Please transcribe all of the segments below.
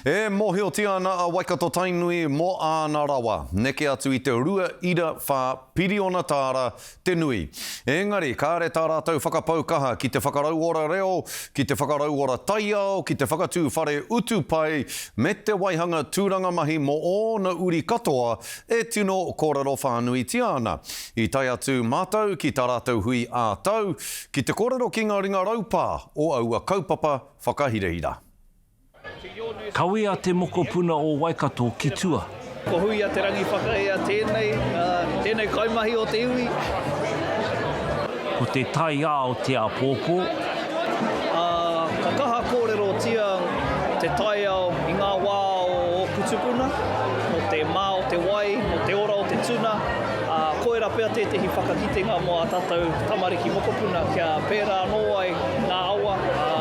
E mōhiotia ana a Waikato-Tainui mō āna rawa, neke atu i te 2.4 piriona tāra te nui. Engari, kāre tā rātou whakapau kaha ki te whakarauora reo, ki te whakarauora taiao, ki te whakatū whare utu pai, me te waihanga tūranga mahi mō ōna uri katoa e tino kōrero whānuitia ana. I tae atu mātou ki tā rātou hui ā-tau, ki te kōrero ki ngā ringa raupā o aua kaupapa whakahirahira. Kawea te mokopuna o Waikato ki tua. Ko Huia Te Rangiwhakaea tēnei, tēnei kaimahi o te iwi. Ko te taiao te āpōpō. Ā, ka kaha kōrerotia te taiao i ngā wā o ōku tupuna, mō te mā o te wai, mō te ora o te tuna, ā, koirā pea tētehi whakakitenga mō ā tātou tamariki mokopuna kia pērā anō ai ngā awa, ā,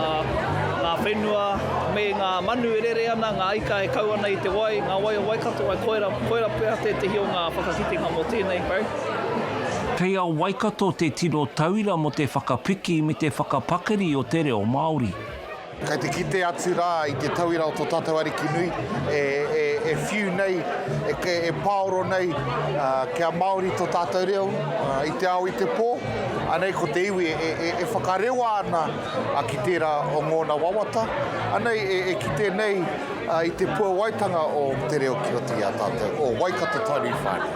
ngā whenua me ngā manu e rere ana, ngā ika e kau ana i te wai, ngā wai o Waikato, ai koira, koira pea tētehi o ngā whakakitenga mō tēnei, Barry. Kei a Waikato te tino tauira mō te whakapiki me te whakapakari o te reo Māori. Kei te kite atu rā i te tauira o tō tātou Ariki nui e whiu nei, e pāoro nei kia Māori tō tātou reo i te ao i te pō. Anei ko te iwi e whakarewa ana ki tērā o ngōna wawata. Anei e kite nei i te puawaitanga o te reo ki roto i a tātou, o Waikato Tainui whānui.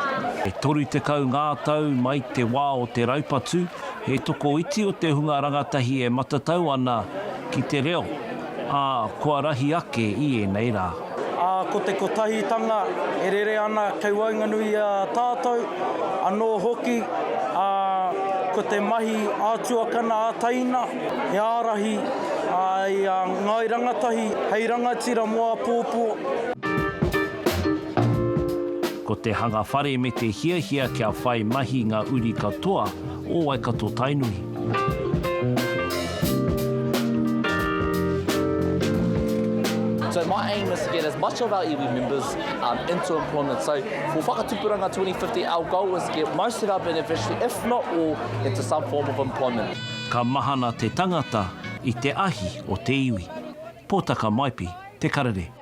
E 30 ngā tau mai te wā o te raupatu, He tokoiti o te hunga rangatahi e matatau ana ki te reo, ā, kua rahi ake i ēnei rā. Ā, ko te kotahitanga e rere ana kei waenganui i a tātou, anō hoki, ā, ko te mahi ā-tuakana, ā-teina, he ārahi i a Ngāi Rangatahi hei rangatira mō āpōpō. Ko te hanga whare me te hiahia kia whai mahi ngā uri katoa o Waikato-Tainui. So my aim is to get as much of our iwi members um, into employment. So for Whakatupuranga 2050, our goal is to get most of our beneficiaries, if not all, into some form of employment. Ka mahana te tangata i te ahi o te iwi. Potaka Maipi, Te Karere.